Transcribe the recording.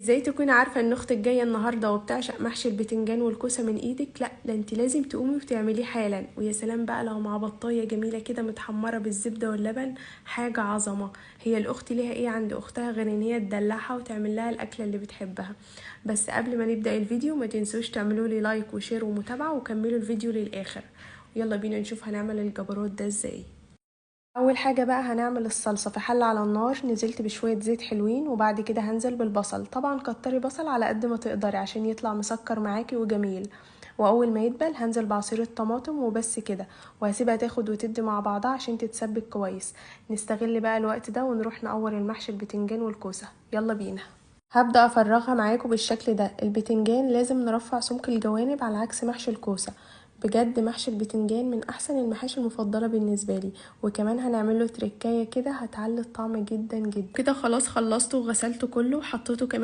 ازاي تكوني عارفة ان اختك جاية النهاردة وبتعشق محشي البتنجان والكوسة من ايدك؟ لا ده انت لازم تقومي وتعمليه حالا. ويا سلام بقى لو مع بطاية جميلة كده متحمرة بالزبدة واللبن، حاجة عظمة. هي الاخت ليها ايه عند اختها غير ان هي تدلعها وتعمل لها الاكلة اللي بتحبها؟ بس قبل ما نبدأ الفيديو ما تنسوش تعملوا لي like و share ومتابعة وكملوا الفيديو للاخر. يلا بينا نشوف هنعمل الجبروت ده ازاي. اول حاجة بقى هنعمل الصلصه. في حله على النار نزلت بشوية زيت حلوين، وبعد كده هنزل بالبصل. طبعا كتري بصل على قد ما تقدري عشان يطلع مسكر معاكي وجميل. واول ما يدبل هنزل بعصير الطماطم وبس كده، وهسيبها تاخد وتدي مع بعضها عشان تتسبك كويس. نستغل بقى الوقت ده ونروح نقور المحشي البتنجان والكوسه. يلا بينا. هبدأ أفرغها معاكم بالشكل ده. البتنجان لازم نرفع سمك الجوانب على عكس محشي الكوسة. بجد محشي البتنجان من أحسن المحاشي المفضلة بالنسبة لي، وكمان هنعمله تركاية كده هتعلي الطعم جدا جدا. كده خلاص خلصته وغسلته كله وحطيته كمان